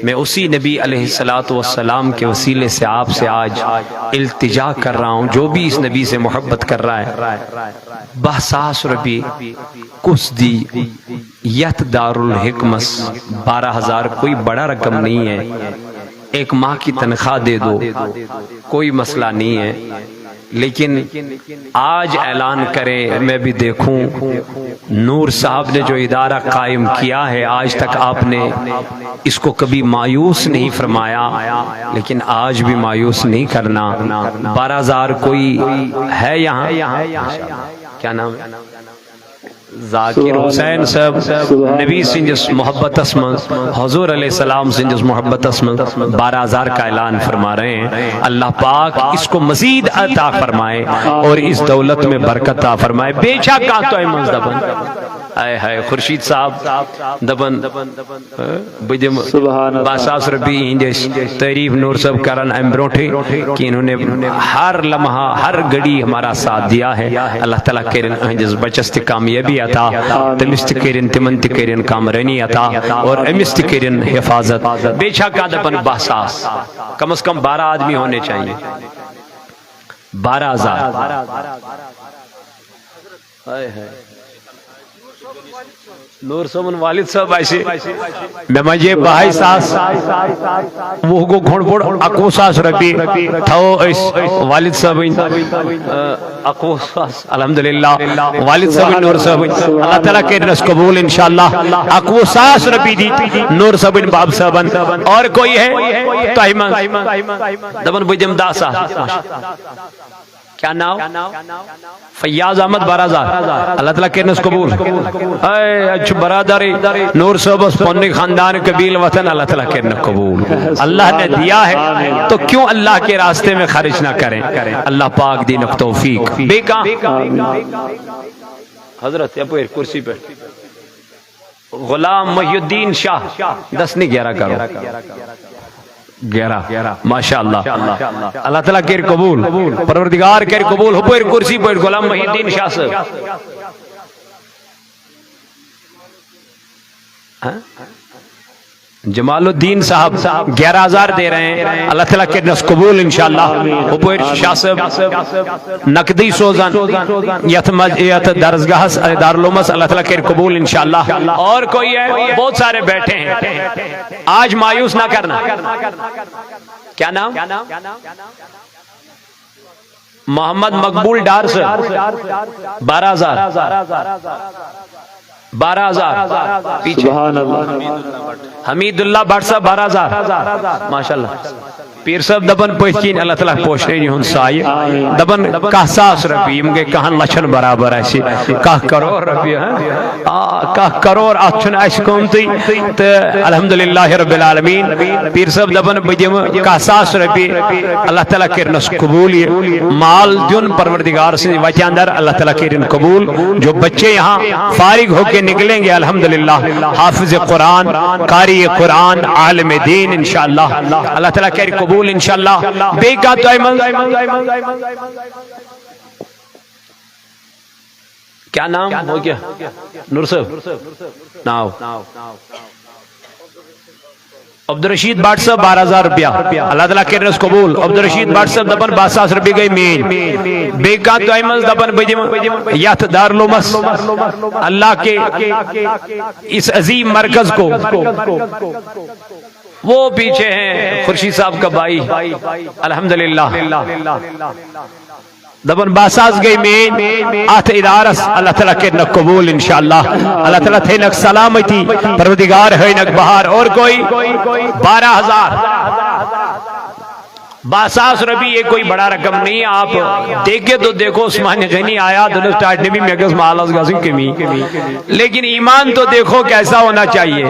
میں اسی نبی علیہ الصلوۃ والسلام کے وسیلے سے آپ سے آج التجا کر رہا ہوں، جو بھی اس نبی سے محبت کر رہا ہے، باہ ساس رۄپیہِ کُس دی یتھ دارالحکمس؟ بارہ ہزار کوئی بڑا رقم نہیں ہے، ایک ماہ کی تنخواہ دے دو، کوئی مسئلہ نہیں ہے۔ لیکن آج اعلان کریں، میں بھی دیکھوں، نور صاحب نے جو ادارہ قائم کیا ہے، آج تک آپ نے اس کو کبھی مایوس نہیں فرمایا، لیکن آج بھی مایوس نہیں کرنا۔ بارہ ہزار کوئی ہے یہاں؟ کیا نام ہے؟ ذاکر حسین صاحب نبی سندس محبتس منز، حضور علیہ السلام سندس محبتس منز بارہ ہزار کا اعلان فرما رہے ہیں۔ اللہ پاک اس کو مزید عطا فرمائے اور اس دولت میں برکت عطا فرمائے۔ بیچا کا تو منز دبن، اے ہے خورشید صاحب دبن، بہٕ دِمہٕ سبحان اللہ۔ باہ ساس رۄپیہِ ہِنٛدۍ أسۍ تعریٖف نوٗر صٲب کران اَمہِ برونٛٹھٕے، کہ انہوں نے ہر لمحہ، ہر گھڑی ہمارا ساتھ دیا ہے۔ اللہ تعالیٰ کرن أہنٛدِس بچس تہِ کامیٲبی عطا، تٔمِس تہِ کرن، تِمن تہِ کرن کامرٲنی عطا اور أمِس تہِ کرن حفاظت۔ بیٚیہِ چھا کانٛہہ دپان باہ ساس؟ کم از کم بارہ آدمی ہونے چاہیے۔ بارہ ہزار۔ ہائے ہائے۔ نوٗر صٲبُن والد صٲب آسہِ، مےٚ منٛزے بہے ساس، وُہ گوٚو کھۄنٛڈ بوٚڑ، اَکوُہ ساس رۄپیہِ تھاوو أسۍ والد صٲبٕنۍ، آ، اَکوُہ ساس، الحمدللہ، والد صٲبٕنۍ، نوٗر صٲبٕنۍ، اللہ تعالیٰ کٔرِنَس قبوٗل انشاءاللہ۔ اَکوُہ ساس رۄپیہِ دِتۍ نوٗر صٲبٕنۍ بب صٲبن۔ اور کوئی ہے تۄہہِ منٛز؟ دَپان بہٕ دِمہٕ دَہ ساس۔ کیا ناو؟ فیاض احمد بارہ ہزار۔ اللہ تعالیٰ کرنس قبول۔ اے، اچھ برادر نور صٲبس پننہِ خاندان قبیل وطن، اللہ تعالیٰ کرن قبول۔ اللہ نے دیا ہے تو کیوں اللہ کے راستے میں خرچ نہ کریں؟ اللہ پاک دینک توفیق۔ بیٚیہِ کانٛہہ؟ حضرت یپٲرۍ کُرسی پٮ۪ٹھ۔ غلام محی الدین شاہ، دس نہیں، گیارہ کرو۔ گیارہ۔ ماشاءاللہ۔ اللہ تعالیٰ کٔرِن قبول۔ پروردگار کٔرِن قبول۔ ہُپٲرۍ کُرسی پٮ۪ٹھ غلام محی الدین شاہ صٲب۔ ہاں؟ جمال الدین صاحب گیارہ ہزار دے رہے ہیں۔ اللہ تعالیٰ کٔرِنَس قبول انشاءاللہ۔ ہُپٲرۍ شاہ صٲب نقدی سوزان یتھ مج-، یتھ درسگاہس، دارالعلومس، اللہ تعالیٰ کٔرِن قبول انشاءاللہ۔ اور کوئی ہے؟ بہت سارے بیٹھے ہیں، آج مایوس نہ کرنا۔ کیا نام؟ محمد مقبول ڈار صاحب، بارہ ہزار۔ بارہ ہزار۔ پیچھے۔ سبحان اللہ۔ حمید اللہ بٹ صاحب، بارہ ہزار۔ ماشاءاللہ۔ پیٖر صٲب دَپان پٔتھۍ کِنۍ اللہ تعالیٰ پوشنٲوِن یِہُنٛد سایہِ۔ آمین۔ دَپان کاہ ساس رۄپیہِ، یِم گٔے کاہَن لَچھَن برابر اَسہِ۔ کاہ کَرور رۄپیہِ، ہاں؟ آ، کاہ کَرور، اَتھ چھُنہٕ اَسہِ قۭمتٕے۔ تہٕ الحمدللہ رب العالمین، پیٖر صٲب دَپان بہٕ دِمہٕ کاہ ساس رۄپیہِ۔ اللہ تعالیٰ کٔرِنَس قبوٗل یہِ مال دیُن پروردگار سٕنٛدِ وَتہِ اَندَر، اللہ تعالیٰ کٔرِن قبوٗل۔ جو بچے یہاں فارغ ہو کے نکلیں گے، الحمدللہ، حافظ قرآن، قاری قرآن، عالم دین انشاءاللہ۔ اللہ تعالیٰ کٔرِن قبوٗل انشاءاللہ۔ بیٚیہِ کانٛہہ تۄہہِ منٛز؟ کیا نام ہو گیا؟ نور صٲب۔ ناو۔ عبدالرشید بٹ صٲب، بارہ ہزار رۄپیہِ۔ اللہ تعالیٰ کٔرِنَس قبوٗل۔ عبدالرشید بٹ صٲب دَپان باہ ساس رۄپیہِ گٔے میٛٲنۍ۔ بیٚیہِ کانٛہہ تۄہہِ منٛز دَپان بہٕ دِمہٕ یَتھ دارالعلومَس، اللہ کے اس عظیم مرکز کو۔ وہ پیچھے ہیں خورشید صاحب کا بھائی، الحمدللہ۔ دَپان باہ ساس گٔے میٛٲنۍ اَتھ ادارس، اللہ تعالیٰ کٔرِنَکھ قبوٗل انشاءاللہ۔ اللہ تعالیٰ تھٲینَکھ سلامتی، پروردگار ہٲینَکھ بہار۔ اور کوئی؟ بارہ ہزار۔ باہ ساس رۄپیہِ، یہ کوئی بڑا رقم نہیں ہے۔ آپ دیکھ کے تو دیکھو، عثمان غنی آیا، دوٚپنَس ٹاٹہِ نبی، مےٚ گٔژھ مالَس گژھٕنۍ کٔمی۔ لیکن ایمان تو دیکھو کیسا ہونا چاہیے۔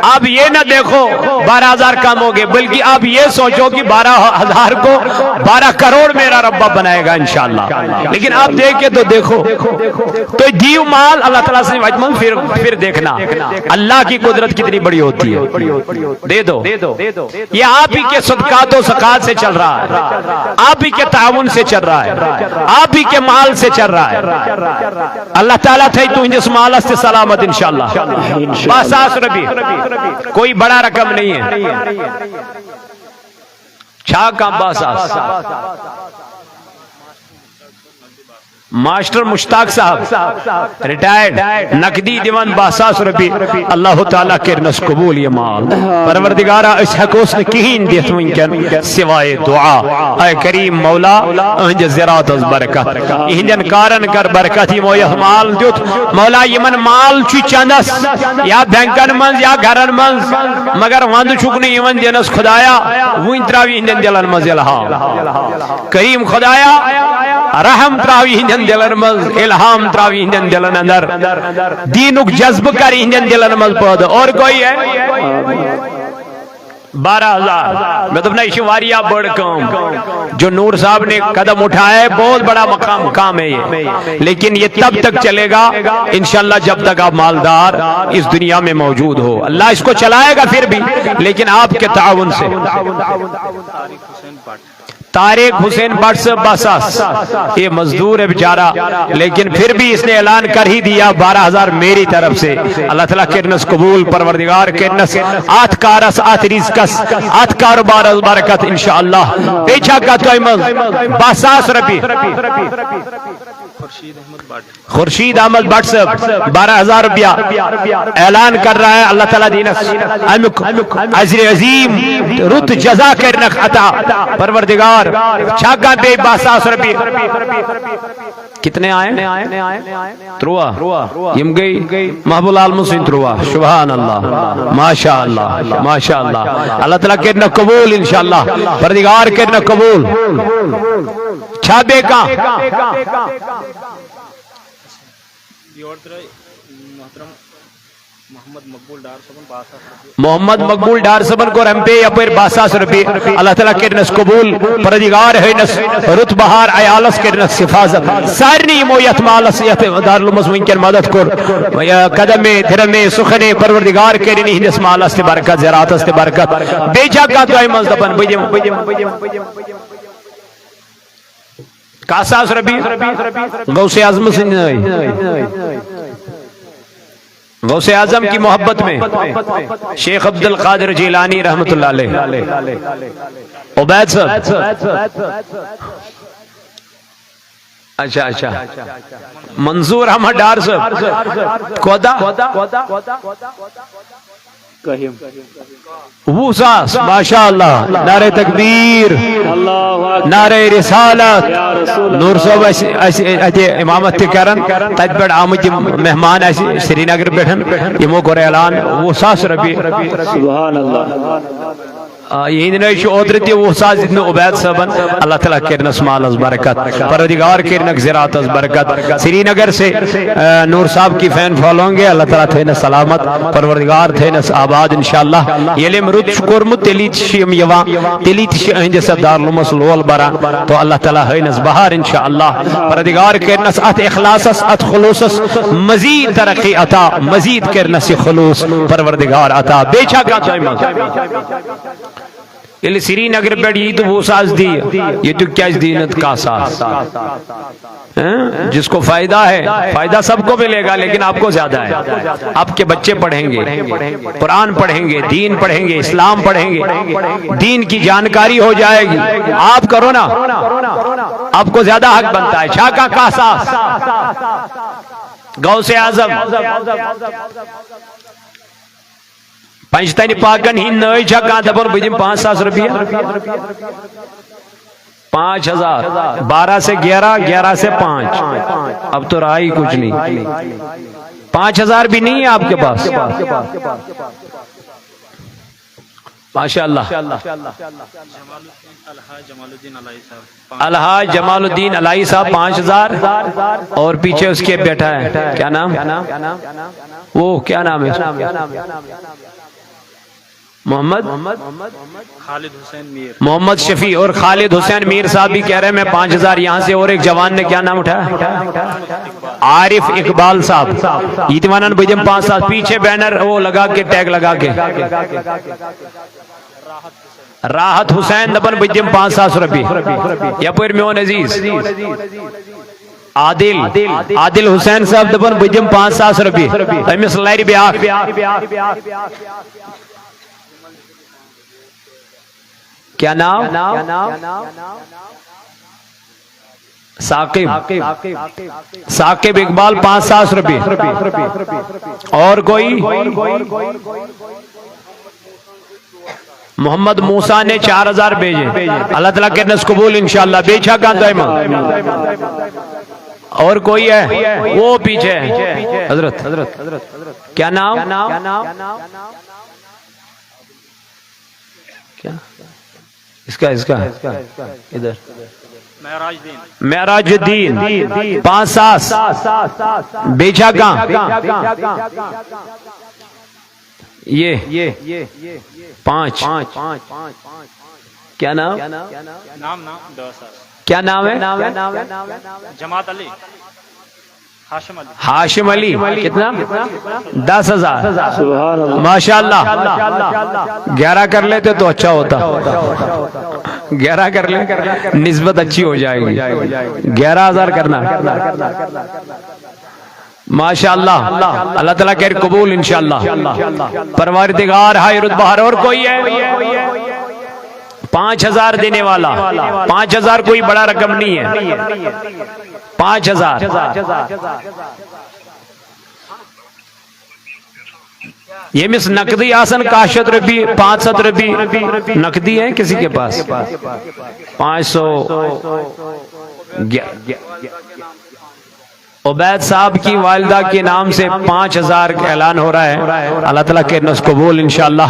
اب یہ نہ دیکھو بارہ ہزار کم ہو گئے، بلکہ آپ یہ سوچو کہ بارہ ہزار کو بارہ کروڑ میرا رب بنائے گا انشاءاللہ۔ لیکن آپ دیکھ کے تو دیکھو، تو دیو مال اللہ تعالیٰ سے وجہ من پھر، پھر دیکھنا اللہ کی قدرت کتنی بڑی ہوتی ہے۔ دے دو۔ یہ آپ ہی کے صدقات و زکوٰۃ سے چل رہا ہے، آپ ہی کے تعاون سے چل رہا ہے، آپ ہی کے مال سے چل رہا ہے۔ اللہ تعالیٰ تھٲے تُہنٛدِس مالس تہِ سلامت انشاءاللہ۔ باہ ساس رۄپیہِ، کوئی بڑا رقم نہیں ہے۔ چھا کانٛہہ باہ ساس؟ ماسٹر مشتاق صاحب، ریٹائرڈ، نقدی دِوان باہ ساس رۄپیہِ۔ اللہ تعالیٰ کٔرنَس قبول یہِ مال۔ پروردگارا، أسۍ ہٮ۪کوس نہٕ کِہیٖنۍ دِتھ وٕنکٮ۪ن سوائے دعا۔ اے کریم مولا، أہنٛدِ زِراتس برکت، یِہنٛدٮ۪ن کارن کر برکت، یِمو یتھ مال دیُت۔ مولا، یِمن مال چھُ چندس یا بینکن منٛز یا گرن منٛز، مگر ونٛدٕ چھُکھ نہٕ یِوان دِنس۔ خدایا، وٕنۍ ترٛاو یِہنٛدٮ۪ن دِلن منٛز الہام۔ کریم خدایا، رحم ترٛاو یِہنٛدٮ۪ن دِلن منٛز، الہام ترٛاو یِہنٛدٮ۪ن دِلن اندر، دینُک جذبہٕ کر یِہنٛدٮ۪ن دِلن منٛز پٲدٕ۔ اور کوئی ہے؟ بارہ ہزار۔ مےٚ دوٚپ نہ، یہِ چھِ واریاہ بٔڑ کٲم۔ جو نور صاحب نے قدم اٹھایا ہے، بہت بڑا مقام، کام ہے یہ، لیکن یہ تب تک چلے گا انشاءاللہ جب تک آپ مالدار اس دنیا میں موجود ہو۔ اللہ اس کو چلائے گا پھر بھی، لیکن آپ کے تعاون سے۔ طارق حسین بٹ صاحب، بس، یہ مزدور ہے بیچارہ، لیکن پھر بھی اس نے اعلان کر ہی دیا، بارہ ہزار میری طرف سے۔ اللہ تعالیٰ کرنس قبول، پروردگار کرنس اتھ کارس، اتھ رزقس، اتھ کاروبارس برکت انشاءاللہ۔ بیٚیہِ چھا کتھ تۄہہِ منٛز؟ باہ ساس رۄپیہِ۔ خورشید احمد بٹ صٲب، بارہ ہزار روپیہ اعلان کر رہا ہے۔ اللہ تعالیٰ دینس امیُک اجر عظیم، رُت جزا کرنکھ عطا۔ پروردگار، چھا کانٛہہ بیٚیہِ باہ ساس رۄپیہِ؟ کتنے آئے؟ ترواہ۔ یِم گٔے محبوب العالمین سٕنٛدۍ ترواہ۔ سبحان اللہ، ماشاء اللہ، ماشاء اللہ۔ اللہ تعالیٰ کرنکھ قبول انشاءاللہ۔ پروردگار کرنکھ قبول۔ چھا بیٚیہِ کانٛہہ؟ یور ترٛٲے محترم محمد مقبول ڈار صٲبن باہ ساس رۄپیہِ۔ محمد مقبول ڈار صٲبن کوٚر ایم پے یپٲرۍ باہ ساس رۄپیہِ۔ اللہ تعالیٰ کٔرنس قبول، پروردگار ہٲینس رُت بہار، عیالس کٔرنس حفاظت۔ سارنٕے یِمو یتھ مالس، یتھ دارالعلومس وٕنکٮ۪ن مدد کوٚر، قدمے، دھرمے، سخنے، پروردگار کٔرِن یِہنٛدِس مالس تہِ برکت، زراعتس تہِ برکت۔ بیٚیہِ چھا کانٛہہ تۄہہِ منٛز دپان، بہٕ دِمہٕ، بہٕ دِمہٕ، بہٕ دِمہٕ؟ کاہ ساس رۄپیہِ غوث اعظم سٕنٛدِ نٲوۍ۔ غوث اعظم کی محبت میں شیخ عبد القادر جیلانی رحمۃ اللہ علیہ۔ عبید صاحب۔ اچھا، اچھا۔ منظور احمد ڈار صاحب۔ کوتاہ؟ کٔہِم۔ وُہ ساس، ماشاء اللہ۔ نعرہ تکبیر، اللہ اکبر۔ نعرہ رسالت۔ یا رسول اللہ۔ نور صٲب اَسہِ، اَسہِ اَتہِ امامت تہِ کران، تَتہِ پٮ۪ٹھ آمٕتۍ یِم مہمان اَسہِ سرینگر پٮ۪ٹھ، یِمو کوٚر اعلان وُہ ساس رۄپیہِ۔ سبحان اللہ۔ آ، یِہِنٛدِ نٲوۍ چھُ اوترٕ تہِ وُہ ساس دیُتمُت عبید صٲبن۔ اللہ تعالیٰ کٔرنس مالس برکت، پروردگار کٔرنکھ زراعتس برکت۔ سرینگر سے، آ، نور صاحب کی فین فالوئنگ ہے، اللہ تعالیٰ تھٲینس سلامت، پروردگار تھٲینس آباد انشاءاللہ۔ ییٚلہِ أمۍ رُت چھُ کوٚرمُت، تیٚلی تہِ چھِ یِم یِوان، تیٚلی تہِ چھِ أہنٛدِس اَتھ دارالعلومس لول بران۔ تو اللہ تعالیٰ ہٲینس بہار انشاءاللہ۔ پروردگار کٔرنس اتھ اخلاصس، اتھ خلوصس مزید ترقی عطا، مزید کٔرنس یہِ خلوص پروردگار عطا۔ بیٚیہِ چھا کانٛہہ تۄہہِ منٛز؟ ییٚلہِ سرینگرٕ پٮ۪ٹھ یی تہٕ وُہ ساس دی، ییٚتیُک کیٛازِ دی نہٕ کاہ ساس؟ ہیں؟ جس کو فائدہ ہے، فائدہ سب کو ملے گا، لیکن آپ کو زیادہ ہے۔ آپ کے بچے پڑھیں گے، قرآن پڑھیں گے، دین پڑھیں گے، اسلام پڑھیں گے، دین کی جانکاری ہو جائے گی۔ آپ کرو نا، آپ کو زیادہ حق بنتا ہے۔ چھا کانٛہہ کاہ ساس؟ غوث اعظم۔ پنجتن پاکن ہند نٲے چھا کانٛہہ دپان بہٕ دِمہٕ پانٛژھ ساس رۄپیہِ؟ پانٛژھ ہزار، بارہ سے گیارہ، گیارہ سے پانچ، اب تو رہا ہی کچھ نہیں۔ پانچ ہزار بھی نہیں ہے آپ کے پاس؟ ماشاء اللہ۔ الحاج جمال الدین الائی صاحب پانچ ہزار، اور پیچھے اس کے بیٹھا ہے، کیا نام؟ وہ کیا نام ہے؟ محمد؟ خالد حسین میر۔ محمد شفیع اور خالد حسین میر صاحب بھی کہہ رہے ہیں، میں پانچ ہزار یہاں سے، اور ایک جوان نے کیا نام اٹھایا؟ عارف اقبال صاحب۔ یہ تو ونان بجم پانچ ساس، پیچھے بینر وہ لگا کے، ٹیگ لگا کے۔ راحت حسین دپان بہٕ دِمہٕ پانٛژھ ساس رۄپیہِ۔ یپٲرۍ میون عزیز عادل، عادل حسین صٲب دپان بہٕ دِمہٕ پانٛژھ ساس رۄپیہِ۔ أمِس لرِ بیٛاکھ۔ کیا ناو؟ ثاقب، ثاقب اقبال، پانچ ساس روپیہ۔ اور کوئی؟ محمد موسیٰ نے چار ہزار بھیجے۔ اللہ تعالیٰ کرنس قبول انشاءاللہ۔ بیچا کہاں تو؟ اور کوئی ہے؟ وہ پیچھے ہے۔ حضرت، کیا نام؟ کیا؟ اس کا، اس کا۔ ادھر۔ معراج الدین۔ پانچ ساس۔ بیچا کہاں؟ یہ۔ پانچ۔ کیا نام؟ نام، نام، دو ساس۔ کیا نام ہے؟ جماعت علی۔ ہاشم علی۔ ہاشم علی۔ کتنا؟ دس ہزار۔ سبحان اللہ۔ ماشاءاللہ۔ گیارہ کر لیتے تو اچھا ہوتا۔ گیارہ کر لیں، نسبت اچھی ہو جائے گی۔ گیارہ ہزار کرنا۔ ماشاءاللہ۔ اللہ تعالیٰ کہہ قبول انشاءاللہ۔ پروردگار ہائے رتبہ ہر۔ اور کوئی ہے؟ پانچ ہزار دینے والا۔ پانچ ہزار کوئی بڑا رقم نہیں ہے۔ پانچ ہزار۔ یمس نقدی آسن کاہ شیتھ روپی، پانچ ہتھ روپی نقدی ہے کسی کے پاس؟ پانچ سو۔ عبید صاحب کی والدہ کے نام سے پانچ ہزار کا اعلان ہو رہا ہے۔ اللہ تعالیٰ کرنس قبول انشاءاللہ۔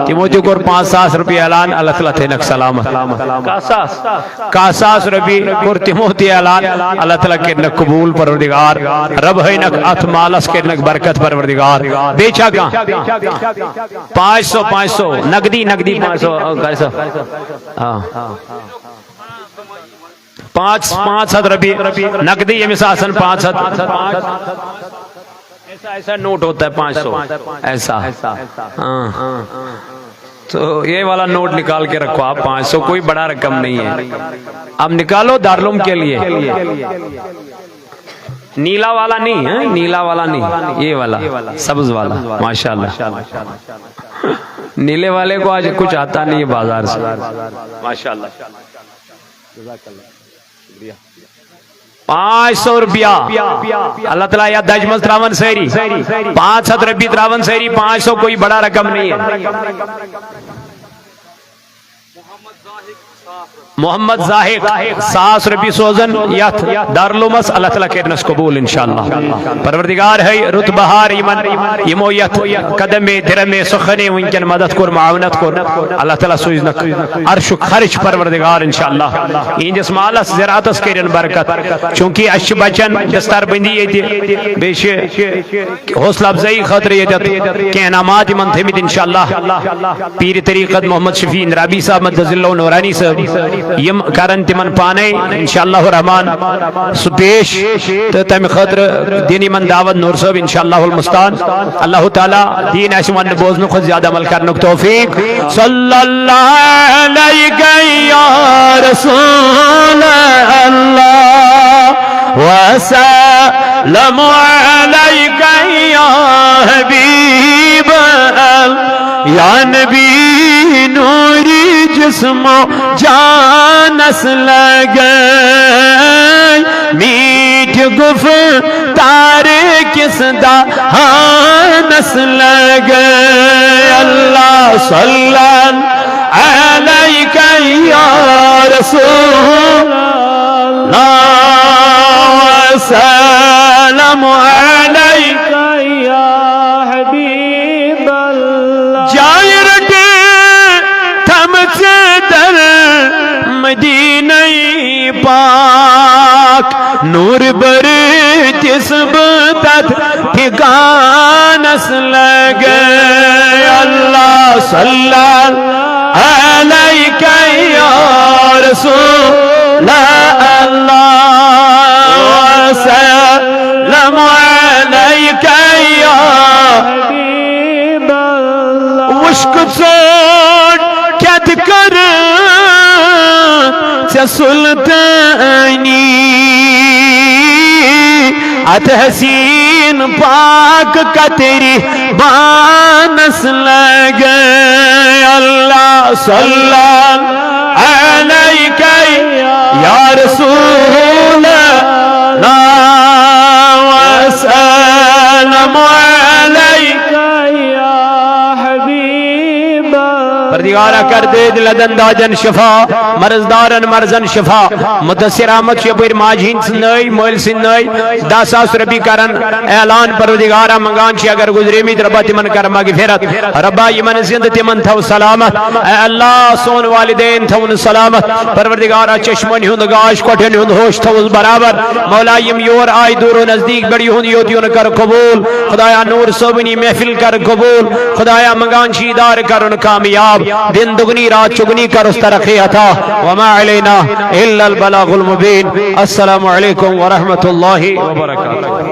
تمو تہ کور پانچ ساس روپی اعلان، اللہ تعالیٰ تھینک سلامت۔ کاہ ساس۔ کاہ ساس روپی کور تمو تہ اعلان، اللہ تعالیٰ کرنک قبول پروردگار۔ رب ہینک اتھ مالس کرنک برکت پروردگار۔ بیچا کہاں؟ پانچ سو، پانچ سو، نقدی، نقدی پانچ سو، آ، قاری صاحب۔ ہاں۔ پانچ، پانچ ہتھ روپی نقدی، یمس آسن پانچ ہتھ۔ ایسا، ایسا نوٹ ہوتا ہے پانچ سو، ایسا۔ ہاں۔ تو یہ والا نوٹ نکال کے رکھو آپ، پانچ سو کوئی بڑا رقم نہیں ہے۔ اب نکالو دارالعلوم کے لیے۔ نیلا والا نہیں ہے، نیلا والا نہیں، یہ والا، سبز والا۔ ماشاءاللہ۔ نیلے والے کو آج کچھ آتا نہیں ہے بازار سے۔ ماشاءاللہ۔ پانچ سو روپیہ۔ اللہ تعالیٰ یا دج منٛز ترٛاوَن سٲری۔ پانٛژھ ہَتھ رۄپیہِ ترٛاوَن سٲری، پانٛژھ سو کوئی بڑا رقم نہیں ہے۔ محمد زاہد ساس رۄپیہِ سوزن یتھ دارالعلومس، اللہ تعالیٰ کرنس قبول انشاءاللہ۔ پروردگار ہے رتبہ ہار یمن، یمو یتھ قدمے درمے سخنے ونکن مدد کور، معاونت کور، اللہ تعالیٰ سوزنک عرشک خرچ پروردگار انشاءاللہ۔ یہندس مالس زراعتس کرن برکت، چونکہ اسہِ چھِ بچن دستار بندی ییٚتہِ، بیٚیہِ چھِ حوصلہ افزائی خاطر ییٚتٮ۪تھ کینٛہہ انعامات یِمن تھٲمٕتۍ انشاءاللہ۔ پیٖرِ طریقت محمد شفیع اندرابی صاحب مدظ اللہ نورانی صٲب، یِم کرن تِمن پانے انشاءاللہ الرحمن سُہ پیش، تہٕ تمہِ خٲطرٕ دِن یِمن دعوت نور صٲب انشاءاللہ المستعان۔ اللہ تعالیٰ دین اسہِ وننہٕ بوزنہٕ کھۄتہٕ زیادٕ عمل کرنُک توفیق۔ صلی اللہ علیک یا رسول اللہ، وسلم علیک یا حبیب اللہ، یا نبی نوری جسم و جانس لگے، میٹھ گفتار کس دہانس لگے۔ اللہ صلی علیک یا رسول اللہ، وسلم علیک یا حبیب اللہ۔ جاے رٹے تھم ژے در مدینہ پاک، نور بر تس بہ تتھ ٹھکانس لگے۔ اللہ صلی علیک یا رسول اللہ، وسلم علیک یا حبیب اللہ۔ وشک ژوٹ کیت کر ژے سلطانی، اتھ حسین پاک قطری بانس لگے۔ اللہ صلی علیک یا رسول پروردگارا کر دید لدن دادن شفا، مرض دارن مرضن شفا۔ متاثر آمت چھُ یپٲرۍ ماجہِ ہٕنٛدۍ سٕنٛدۍ نٲوۍ، مٲلۍ سٕنٛدۍ نٲوۍ، دَہ ساس رۄپیہِ کرن اعلان۔ پروردگارا منگان چھِ اگر گزریمٕتۍ، رۄبا تِمن کر مغفرت، رۄبا یِمن زِندٕ تِمن تھاو سلامت۔ اے اللہ، سون والدین تھاوُن سلامت۔ پروردگارا چشمن ہُنٛد گاش، کۄٹھٮ۪ن ہُنٛد ہوش تھاوُس برابر۔ مولا، یِم یور آے دوٗر و نزدیٖک پٮ۪ٹھ، یِہُنٛد یوت یُن کر قبول۔ خدایا، نوٗر صٲبٕنۍ محفل کر قبول۔ خدایا، منگان چھِ ادارٕ کرُن کامیاب۔ دِن دُگنی رات چُگنی کرُس ترقی عطا۔ وما علینا الا البلاغ المبین۔ السلام علیکم ورحمۃ اللہ وبرکاتہ۔